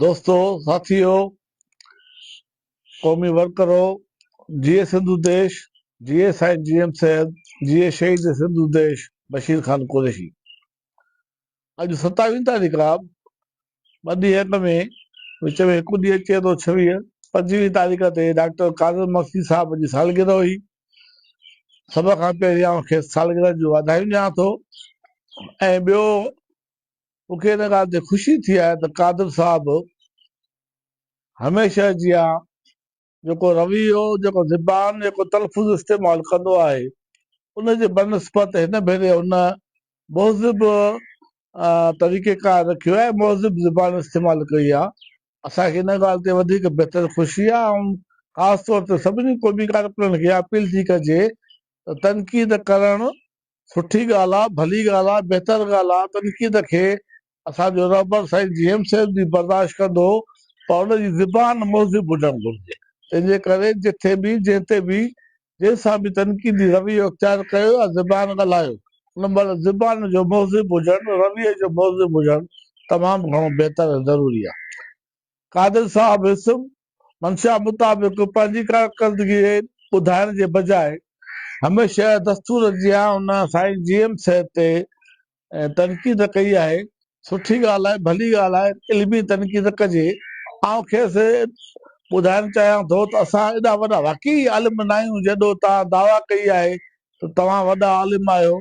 دوستو، ساٿيو، قومي ورڪرو، جيئي سنڌو ديش، جيئي سائين جي ايم سيد، جيئي شهيد سنڌو ديش بشير خان قريشي. اڄ ستاويهين تاريخ آ، ٻه ڏينهن اڳ ۾ وچ ۾ هڪ ڏينهن اچي ٿو ڇويهه، پنجويهين تاريخ تي ڊاڪٽر قادر مگسي صاحب جي سالگرهه هئي. سڀ کان پهرين آئون کيس سالگرهه جون واڌايون ڏيان ٿو ۽ ٻيو مون کي ان ڳالهه تي خوشي ٿي آهي ته قادر صاحب هميشه جيان جيڪو رويو، جيڪو زبان، جيڪو تلفظ استعمال ڪندو آهي، ان جي بنسبت هن ڀيري هن مهذب طريقيڪار رکيو آهي، مهذب زبان استعمال ڪئي آهي. اسان کي ان ڳالهه تي وڌيڪ بهتر خوشي آهي ۽ خاص طور تي سڀني قومي ڪارڪنن کي اپيل ٿي ڪجي ته تنقيد ڪرڻ سٺي ڳالهه آ، ڀلي ڳالهه آ، بهتر ڳالهه آ، تنقيد کي اسان جو رهبر سائين جي ايم سيد به برداشت ڪندو هو پر ان جي زبان مهذب هجڻ گهرجي. تنهن جي ڪري جٿي به جنهن تي به جنهن سان به تنقيدي رويو اختيار ڪيو يا زبان ڳالهايو ان مهل زبان جو مهذب هجڻ، رويي جو مهذب هجڻ تمام گهڻو بهتر ۽ ضروري آ. قادر صاحب حسب منشا مطابق پنهنجي ڪارڪردگي ٻڌائڻ جي بجاء هميشه دستور جيان ان سائين جي ايم سيد تي تنقيد ڪئي آهي. سٺي ڳالهه آهي، ڀلي ڳالهه آهي، علمي تنقيد ڪجي. آئون کيس ٻڌائڻ چاهيان ٿو ته اسان ايڏا وڏا واقعي عالم ناهيون جيڏو توهان دعويٰ ڪئي آهي ته توهان وڏا عالم آهيو.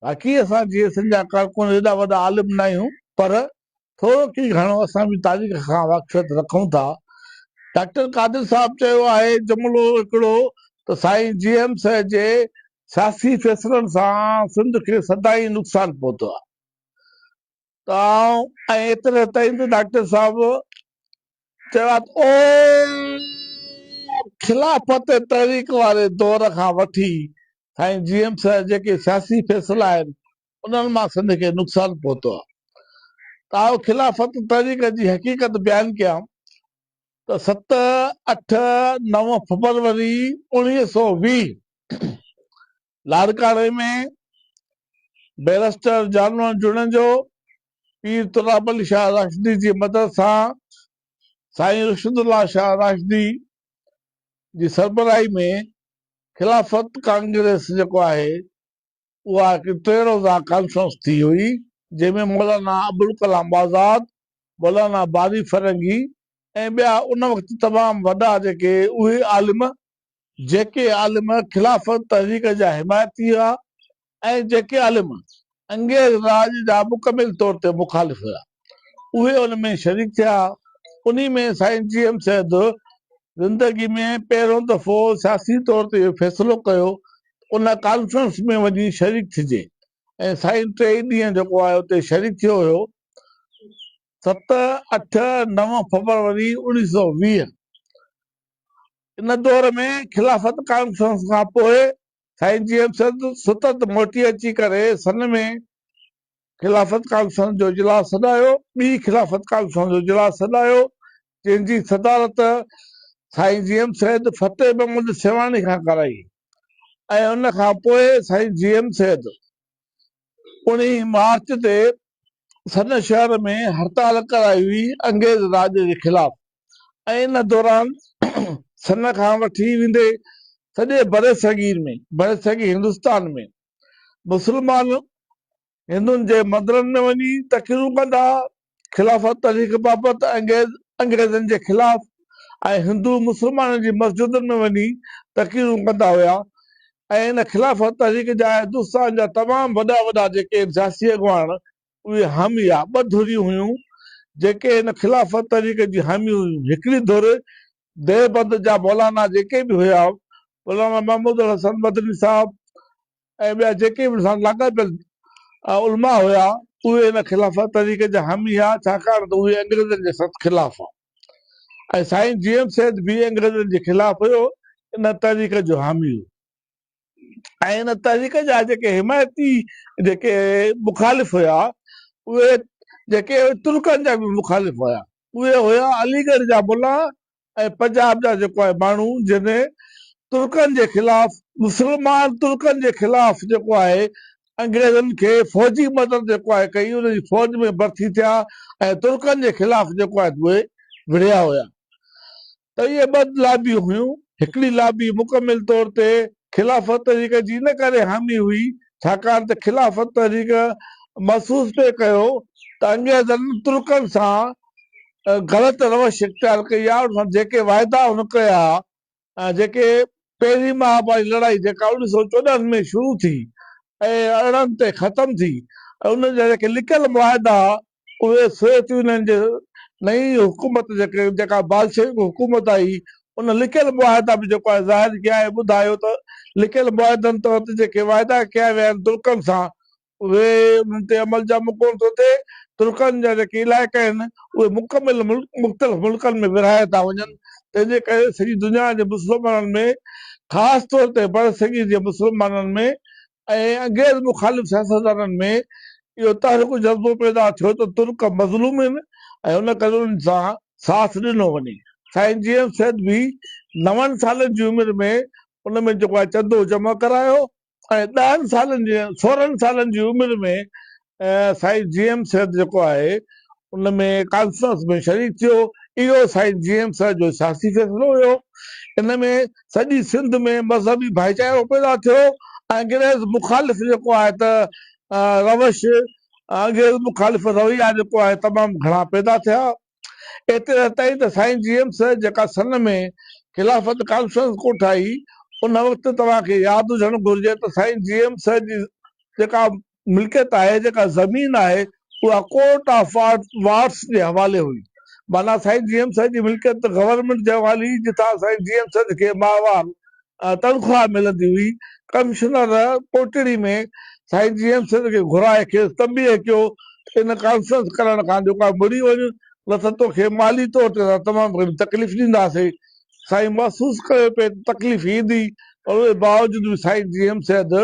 باقي اسان جيئن سنڌ جا ڪارڪن ايڏا وڏا عالم ناهيون پر ٿورو ڪي گهڻو اسان به تاريخ کان واقفيت رکون ٿا. ڊاڪٽر قادر صاحب چيو آهي جملو هڪڙو ته سائين جي ايم سيد جي سياسي فيصلن سان سنڌ کي سدائين نقصان پهتو آهي ته آئون ۽ ايتري تائين ته ڊاڪٽر صاحب چيو آهي ته او خلافت تحريڪ واري دور کان وٺي سائين جي ايم سيد جيڪي سياسي فيصلا آهن انهن مان سنڌ کي نقصان پهتو آهي ته آئون خلافت تحريڪ جي حقيقت بيان ڪيان ته ست، اٺ، نو فبروري 1920 لاڙڪاڻي ۾ بئريسٽر جانوڻ جوڻيجو، پير تراب علي شاهه راشدي جي مدد سان سائين رشد الله شاهه راشدي جي سربراهي ۾ خلافت ڪانگريس جيڪو آهي اها هڪ ٽي روزه ڪانفرنس ٿي هئي جنهن ۾ مولانا ابوالڪلام آزاد، مولانا باري فرنگي ۽ ٻيا ان وقت تمام وڏا جيڪي اهي عالم جيڪي عالم خلافت تحريڪ جا حمايتي هئا ۽ جيڪي عالم انگريز راڄ جا مڪمل طور تي مخالف هيا اهي ان ۾ شريڪ ٿيا. انهي ۾ سائين جي ايم سيد زندگي ۾ پهريون دفعو سياسي طور تي اهو فيصلو ڪيو ته ان ڪانفرنس ۾ وڃي شريڪ ٿجي ۽ سائين ٽئي ڏينهن جيڪو آهي اتي شريڪ ٿيو هيو. ست، اٺ، نو فبروري 1920 ان دور ۾ خلافت ڪانفرنس کان پوء سائين جي ايم سيد ستت موٽي اچي ڪري سن ۾ خلافت ڪانفرنس جو اجلاس سڏايو، ٻي خلافت ڪانفرنس جو اجلاس سڏايو، جنهن جي صدارت سائين جي ايم سيد فتح محمد سيوهاڻي کان ڪرائي ۽ ان کان پوء سائين جي ايم سيد اوڻيهين مارچ تي سن شهر ۾ هڙتال ڪرائي هئي انگريز راڄ جي خلاف ۽ ان دوران سن کان وٺي ويندي سڄي برصغير ۾ برصغير هندستان ۾ مسلمان هندن جي مندرن ۾ وڃي تقريرون ڪندا ها، خلافت تحريڪ بابت انگريزن جي خلاف ۽ هندو مسلمانن جي مسجدن ۾ وڃي تقريرون ڪندا هيا ۽ ان خلافت تحريڪ جا هندستان جا تمام وڏا وڏا جيڪي سياسي اڳواڻ اهي حامي ها، ٻه ڌريون هيون جيڪي ان خلافت تحريڪ جي حامي هيون، هڪڙي ڌر ديوبند جا مولانا جيڪي به هيا، مولانا محمود الحسن مدني صاحب ۽ ٻيا جيڪي به ان سان لاڳاپيل علماء هيا اهي ان خلافت تحريڪ جا حامي هيا ڇاڪاڻ ته اهي انگريزن جي سخت خلاف هئا ۽ سائين جي ايم سيد به انگريزن جي خلاف هيو ان تحريڪ جو حامي هيو ۽ ان تحريڪ جا جيڪي حمايتي جيڪي مخالف هيا اهي جيڪي ترڪن جا به مخالف هيا اهي هيا علي ڳڙهه جا ملا ۽ پنجاب جا جيڪو آهي ماڻهو جنهن ترڪن جي خلاف مسلمان ترڪن جي خلاف جيڪو آهي انگريزن کي فوجي مدد جيڪو آهي ڪئي ان جي فوج ۾ ڀرتي ٿيا ۽ ترڪن جي خلاف جيڪو آهي اهي وڙهيا هيا ته اهي ٻه لابيون هيون، هڪڙي لابي مڪمل طور تي خلافت تحريڪ جي ان ڪري حامي هئي ڇاڪاڻ ته خلافت تحريڪ محسوس پئي ڪيو ته انگريزن ترڪن سان غلط روش اختيار ڪئي آهي، ان سان جيڪي واعدا هن ڪيا ۽ جيڪي پهرين مهاڀاري لڙائي جيڪا 1914 ۾ شروع ٿي ۽ 18 تي ختم ٿي ۽ ان جا جيڪي لڪل معاهدا اهي سوويت يونين جي نئين حڪومت جيڪي جيڪا بالشيوڪ حڪومت آئي ان لڪل معاهدا به جيڪو آهي ظاهر ڪيا ۽ ٻڌايو ته لڪل معاهدن تحت جيڪي واعدا ڪيا ويا آهن ترڪن سان اهي انهن تي عمل جامو ڪونه ٿو ٿئي. ترڪن جا جيڪي علائقا آهن، اهي مڪمل مختلف ملڪن ۾ ورهايا ٿا وڃن، تنهن جي ڪري سڄي دنيا جي مسلمانن ۾ خاص طور تي برصغير جي مسلمانن ۾ ۽ انگريز مخالف سياستدانن ۾ اهو تحرڪ جذبو پيدا ٿيو ته ترڪ مظلوم آهن ۽ ان ڪري انهن سان ساٿ ڏنو وڃي. سائين جي ايم سيد به نون سالن جي عمر ۾ ان ۾ جيڪو آهي چندو جمع ڪرايو ۽ ڏهن سالن جي 16 سالن جي عمر ۾ سائين جي ايم سيد جيڪو آهي ان ۾ ڪانفرنس ۾ شريڪ ٿيو. اهو سائين جي ايم سيد جو سياسي فيصلو هيو. ان ۾ سڄي سنڌ ۾ مذهبي ڀائيچارو پيدا ٿيو ۽ انگريز مخالف جيڪو آهي ته روش انگريز مخالف رويا جيڪو آهي تمام گهڻا پيدا ٿيا. ايتري تائين ته سائين جي ايم سيد جيڪا سن ۾ خلافت ڪانفرنس ڪوٺائي ان وقت توهان کي ياد هجڻ گهرجي ته سائين جي ايم سيد جي جيڪا ملڪيت آهي جيڪا زمين آهي اها ڪورٽ آف وارڊس جي حوالي هئي معنيٰ سائين جي ايم سيد جي ملڪيت گورنمينٽ جي حوالي هئي جتان سائين جي ايم سيد کي ماهوار تنخواه ملندي هئي. ڪمشنر ڪوٽڙي ۾ سائين جي ايم سيد کي گهرائي کيس تنبيهه ڪيو ته ان ڪانفرنس ڪرڻ کان جيڪو آهي مڙي وڃ نه ته توکي مالي طور تي اسان تمام گهڻي تڪليف ڏينداسين. سائين محسوس ڪيو پئي ته تڪليف ايندي پر ان باوجود به سائين جي ايم سيد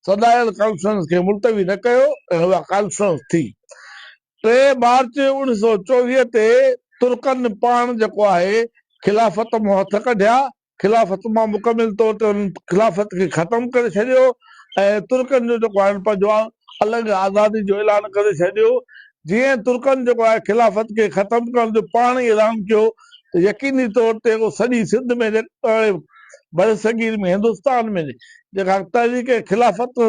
سڏايل ڪانفرنس کي ملتوي نه ڪيو ۽ اها ڪانفرنس ٿي. 3 مارچ 1924 تي ترڪن پاڻ جيڪو آهي خلافت مان هٿ ڪڍيا خلافت مان مڪمل طور تي انهن خلافت کي ختم ڪري ڇڏيو ۽ ترڪن جو جيڪو آهي پنهنجو الڳ آزادي جو اعلان ڪري ڇڏيو. جيئن ترڪن جيڪو آهي خلافت کي ختم ڪرڻ جو پاڻ ئي اعلان ڪيو ته يقيني طور تي اهو سڄي سنڌ ۾ برصغير ۾ هندستان ۾ جيڪا تحريڪ خلافت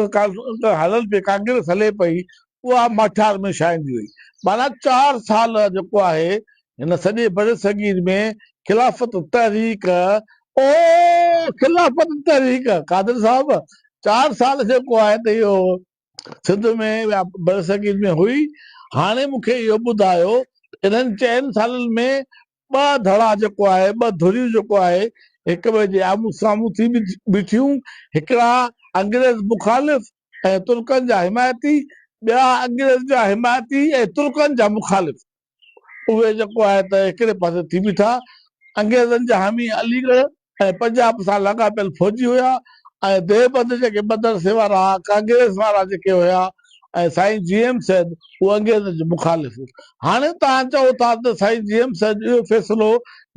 هلن پئي ڪانگريس هلي پئي اها ماٺار ۾ ڇائنجي وئي. معنيٰ چار سال جيڪو آهي هن سڄي برصغير ۾ خلافت تحريڪ او خلافت تحريڪ قادر صاحب چار سال جيڪو آهي ته اهو سنڌ ۾ يا برصغير ۾ هئي هاڻي مون کي اهو ٻڌايو انهن چئن سالن ۾ ٻه ڌڙا جيڪو آهي ٻه ڌريون جيڪو آهي هڪ ٻئي جي آمهون سامهون ٿي بيٺيون هڪڙا انگريز مخالف ۽ ترڪن جا حمايتي ٻيا انگريز جا حمايتي ۽ ترڪن جا مخالف اهي جيڪو آهي ته هڪڙي پاسي ٿي بيٺا. انگريزن جا حامي علي ڳڙهه ۽ پنجاب سان لاڳاپيل فوجي هيا ۽ ديوبند جيڪي مدرسي وارا ڪانگريس وارا جيڪي هيا ۽ سائين جي ايم سيد اهو انگريزن جو مخالف هو. هاڻي توهان چئو ٿا ته سائين جي ايم سيد اهو فيصلو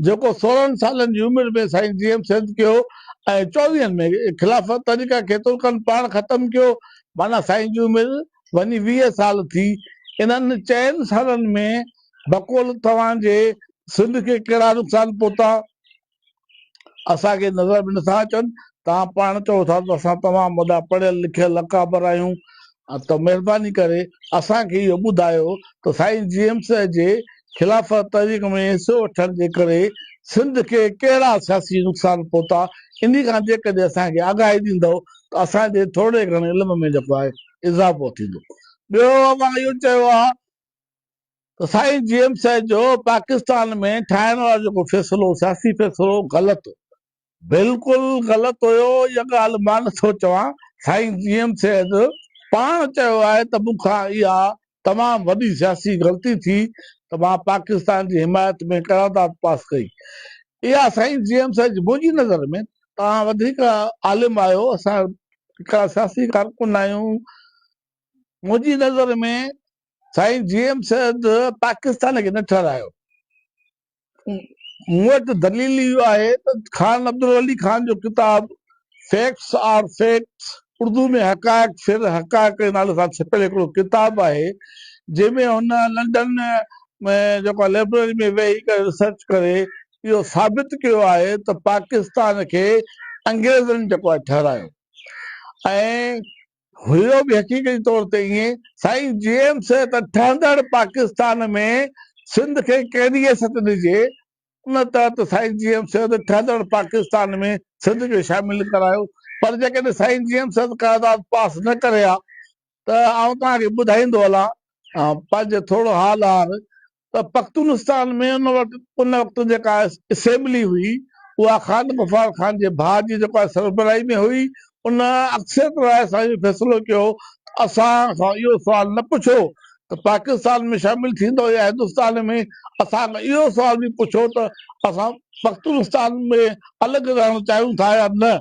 جيڪو 16 سالن جي عمر ۾ سائين جي ايم سيد ڪيو ۽ چوويهن ۾ خلافت طريقه کي ترڪن پاڻ ختم ڪيو معنيٰ سائين جي عمر وڃي 20 سال ٿي، انهن چئن سالن ۾ بقول توهان جي سنڌ کي ڪهڙا نقصان پهتا، اسان کي نظر به نٿا اچن، توهان پاڻ چئو ٿا ته اسان تمام وڏا پڙهيل لکيل اڪابر آهيون ته مهرباني ڪري اسان کي اهو ٻڌايو ته سائين جي ايم سيد جي خلافت تحريڪ ۾ حصو وٺڻ جي ڪري سنڌ کي ڪهڙا سياسي نقصان پهتا، انهي کان جيڪڏهن اسان کي آگاهي ڏيندؤ ته اسان جي ٿورڙي گهڻي علم ۾ جيڪو آهي اضافو ٿيندو. ٻيو اوهان اهو چيو آهي ته سائين جي ايم سيد جو پاڪستان ۾ ٺاهڻ وارو جيڪو فيصلو سياسي فيصلو غلط هو. بلڪل غلط هيو اها ڳالهه مان نه ٿو چوان سائين جي ايم سيد پاڻ چيو آهي ته مون کان اها تمام وڏي سياسي غلطي ٿي ته مان پاڪستان جي حمايت ۾ قرارداد پاس ڪئي. اها سائين جي ايم سيد جي منهنجي نظر ۾ توهان وڌيڪ عالم آهيو اسان هڪڙا سياسي ڪارڪن آهيون منهنجي نظر ۾ سائين جي ايم سيد پاڪستان کي نه ٺهرايو مون وٽ دليل اهو آهي ته خان عبدالولي خان جو ڪتاب فيڪٽس آر فيڪٽس اردو ۾ حقائق ڦر حقائق جي نالي سان ڇپيل هڪڙو ڪتاب آهي جنهن ۾ هن لنڊن ۾ جيڪو لئبرري ۾ ويهي ڪري ريسرچ ڪري اهو ثابت ڪيو آهي ته پاڪستان کي انگريزن جيڪو آهي ٺهرايو ۽ هيو به حقيقي طور تي ائين. سائين جي ايم سيد ته ٺهندڙ پاڪستان ۾ سنڌ کي ڪهڙي حيثيت ڏجي، ان تحت سائين جي ايم سيد ٺهندڙ پاڪستان ۾ سنڌ کي شامل ڪرايو پر جيڪڏهن سائين جي ايم سيد قرارداد پاس نه ڪري ها ته آئون توهان کي ٻڌائيندو هلان پنهنجي ٿورو حال آهر ته پختونستان ۾ ان وقت ان وقت جيڪا اسيمبلي هئي اها خان غفار خان جي ڀاء جي جيڪو آهي سربراهي ۾ هئي ان اڪثريت راء سان اهو فيصلو ڪيو ته اسان کان اهو سوال نه پڇو ته پاڪستان ۾ شامل ٿيندو يا هندستان ۾، اسان کان اهو سوال به پڇو ته اسان پختونستان ۾ الڳ رهڻ چاهيون ٿا يا نه؟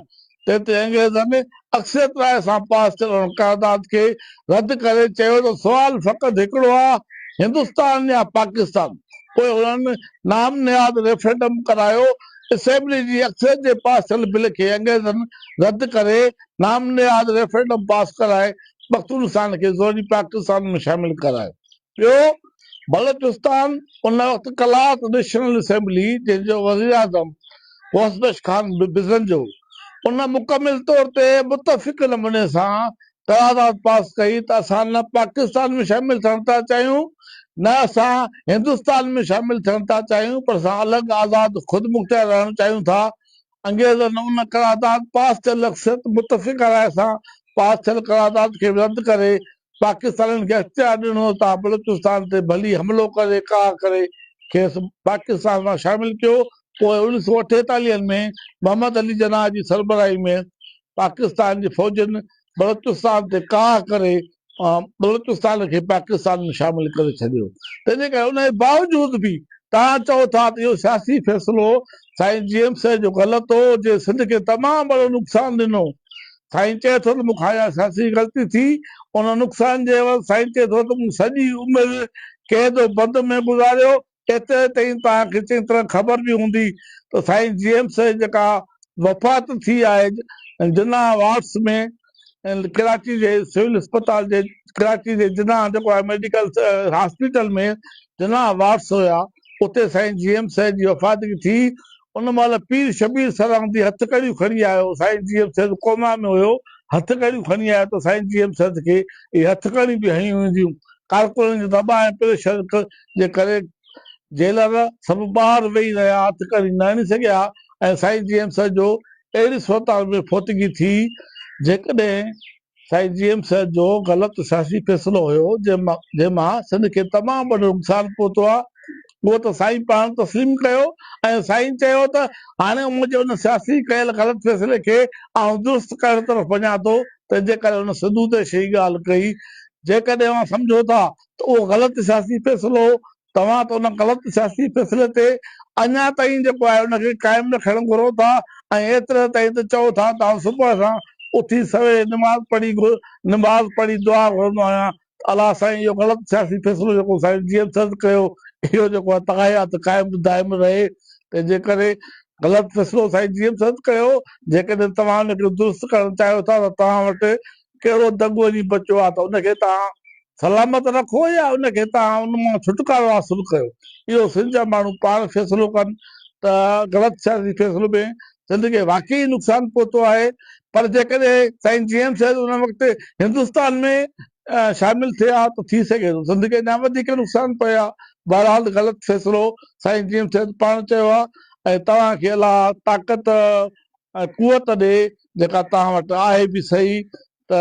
تنهن تي انگريزن اڪثريت راء سان پاس ٿيل ان قرارداد کي رد ڪري چيو ته سوال فقط هڪڙو آ، هندستان يا پاڪستان؟ پوء انهن نام نهاد ريفرنڊم ڪرايو، اسيمبلي جي اڪثريت جي پاس ٿيل بل کي انگريزن رد ڪري نام نهاد ريفرنڊم پاس ڪرائي پختونستان کي زوري پاڪستان ۾ شامل ڪرايو. ٻيو، بلوچستان ان وقت قلات نيشنل اسيمبلي جنهن جو وزيراعظم غوث بخش خان بزنجو هو، ان مڪمل طور تي متفق نموني سان قرارداد پاس ڪئي ته اسان نه پاڪستان ۾ شامل ٿيڻ ٿا چاهيون نه اسان هندستان ۾ شامل ٿيڻ ٿا چاهيون پر اسان الڳ آزاد خودمختيار رهڻ چاهيون ٿا. انگريزن ان قرارداد پاس ٿيل اڪثريت متفقه راء سان پاس ٿيل قرارداد کي رد ڪري پاڪستانين کي اختيار ڏنو ته بلوچستان تي ڀلي حملو ڪري ڪاهه ڪري کيس پاڪستان سان شامل ڪيو. پوء اوڻيهه سؤ اٺيتاليهن ۾ محمد علي جناح جي سربراهي ۾ پاڪستان جي فوجن بلوچستان تي ڪاهه ڪري بلوچستان کي پاڪستان ۾ شامل ڪري ڇڏيو. تنهنجي ڪري ان جي باوجود به توهان چئو ٿا ته اهو سياسي فيصلو سائين جي ايم سيد جو غلط هو جنهن سنڌ کي تمام وڏو نقصان ڏنو. سائين چئي ٿو ته مون کان اها سياسي غلطي ٿي ان نقصان جي عيوض سائين چئي ٿو ته مون سڄي عمر قيد و بند ۾ گذاريو. ايتري تائين توهان کي چڱي طرح خبر به هوندي ته سائين جي ايم سيد جيڪا وفات ٿي آهي جناح وارڊس ۾ ڪراچي جي سول اسپتال جي ڪراچي جي جناح جيڪو آهي ميڊيڪل هاسپيٽل ۾ جناح وارڊس هيا اتي سائين جي ايم سيد جي وفات ٿي ان مهل پير شبير سرهندي هٿ ڪڙيون کڻي آيو سائين جي ايم سيد ڪوما ۾ هيو هٿ ڪڙيون کڻي آيو ته سائين جي ايم سيد کي اهي هٿ ڪڙيون به هنيون وينديون ڪارڪنن جي دٻاء ۽ پريشر جي ڪري جيلر سڀ ٻاهر ويهي رهيا، هٿ ڪڙي نه هڻي سگهيا ۽ سائين جي ايم سيد جو اهڙي صورتحال ۾ فوتگي ٿي، جيڪڏهن سائين جي ايم سيد جو غلط سياسي فيصلو هيو جنهن مان سنڌ کي تمام وڏو نقصان پهتو آهي اهو ته سائين پاڻ تسليم ڪيو ۽ سائين چيو ته هاڻي منهنجي ان سياسي ڪيل غلط فيصلي کي آئون درست ڪرڻ طرف وڃان ٿو تنهن جي ڪري هن سنڌو ديش جي ڳالهه ڪئي جيڪڏهن اوهان سمجهو ٿا ته اهو غلط سياسي فيصلو هو، توهان ته ان غلط سياسي فيصلي تي اڃا تائين جيڪو آهي ان کي قائم رکڻ گهرو ٿا ۽ ايتري تائين ته چئو ٿا ته آئون صبح سان اٿي سويري نماز پڙهي نماز پڙهي دعا گهرندو آهيان ته الله سائين اهو غلط سياسي فيصلو جيڪو سائين جي ايم سيد ڪيو اهو جيڪو آهي تاحيات قائم دائم رهي تنهن جي ڪري غلط فيصلو سائين جي ايم سيد ڪيو جيڪڏهن توهان ان کي درست ڪرڻ چاهيو ٿا ته توهان وٽ ڪهڙو دڳ وڃي بچيو آهي ته ان کي توهان سلامت رکو يا ان کي توهان ان مان ڇوٽڪارو حاصل ڪيو. اهو سنڌ جا ماڻهو پاڻ فيصلو ڪن ته غلط سياسي فيصلو ۾ سنڌ کي واقعي نقصان پهتو آهي پر جيڪڏهن سائين جي ايم سيد ان وقت هندستان ۾ شامل ٿئي ها ته ٿي سگهي ٿو سنڌ کي اڃا وڌيڪ نقصان پئي ها. بهرحال غلط فيصلو سائين جي ايم سيد پاڻ چيو آهي ۽ توهان کي الله طاقت ۽ قوت ڏي جيڪا توهان وٽ آهي به سهي ته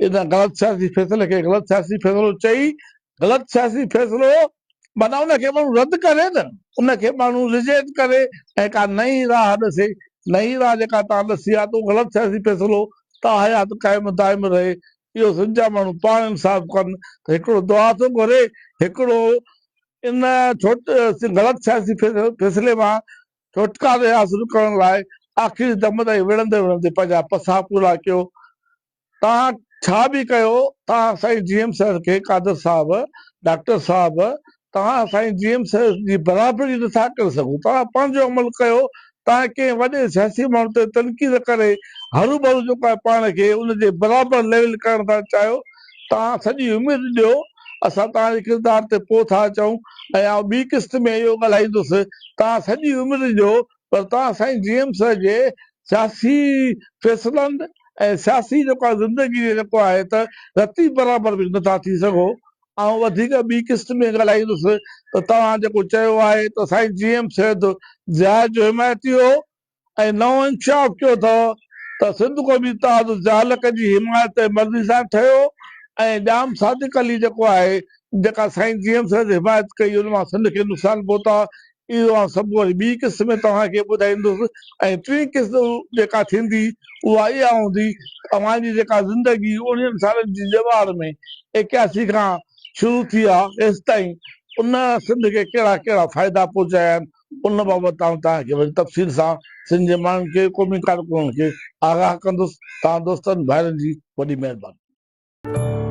ان غلط سياسي فيصلي کي غلط سياسي فيصلو چئي غلط سياسي فيصلو معنيٰ ان کي ماڻهو رد ڪري نه ان کي ماڻهو رجيڪٽ ڪري ۽ ڪا نئين راهه ڏسي نئين راهه جيڪا توهان ڏسي آ ته اهو غلط سياسي فيصلو تاحيات قائم دائم رهي اهو سنڌ جا ماڻهو پاڻ انصاف ڪن ته هڪڙو دعا ٿو گهري هڪڙو ان ڇوٽ غلط سياسي فيصلي مان ڇوٽڪاري حاصل ڪرڻ لاء آخري دم تائين وڙهندي وڙهندي پنهنجا پساهه پورا ڪيو. توهان ڇا به ڪيو، توهان سائين جي ايم سيد کي قادر صاحب، ڊاڪٽر صاحب، توهان سائين جي ايم سيد جي برابري نٿا ڪري سگهو. توهان پنهنجو عمل ڪيو، توهان ڪنهن وڏي سياسي ماڻهو تي تنقيد ڪري هروڀرو جيڪو آهي پاڻ کي ان جي برابر ليول ڪرڻ ٿا چاهيو. توهان سڄي عمر ڏيو، اسان توهان جي ڪردار تي پوء ٿا اچون ۽ آئون ٻي قسط ۾ اهو ڳالهائيندس توهان سڄي عمر جو پر توهان سائين جي ايم سيد جي سياسي فيصلن ۽ سياسي جيڪو آهي زندگي جي جيڪو آهي ته رتي برابر به نٿا ٿي سگهو. آئون وڌيڪ ٻي قسط ۾ ڳالهائيندس ته توهان جيڪو چيو آهي ته سائين جي ايم سيد ضياء جو حمايتي هو ۽ نئون انڪشاف ڪيو اٿو ته سنڌ قومي اتحاد ضياء جي حمايت ۽ مرضي سان ٺهيو ۽ ڄام صادق علي جيڪو آهي جيڪا سائين جي ايم سيد حمايت ڪئي ان مان سنڌ کي نقصان پهتا اهو آئون سڀ وري ٻي قسط ۾ توهان کي ٻڌائيندس ۽ ٽين قسط جيڪا ٿيندي اها اها هوندي ته اوهان جي جيڪا زندگي اوڻيهن سالن جي ڄمار ۾ 81 کان شروع ٿي آ هيستائين ان سنڌ کي ڪهڙا ڪهڙا فائدا پهچايا آهن ان بابت آئون توهان کي وري تفصيل سان سنڌ جي ماڻهن کي، قومي ڪارڪنن کي آگاهه ڪندس. توهان دوستن ڀائرن جي وڏي مهرباني.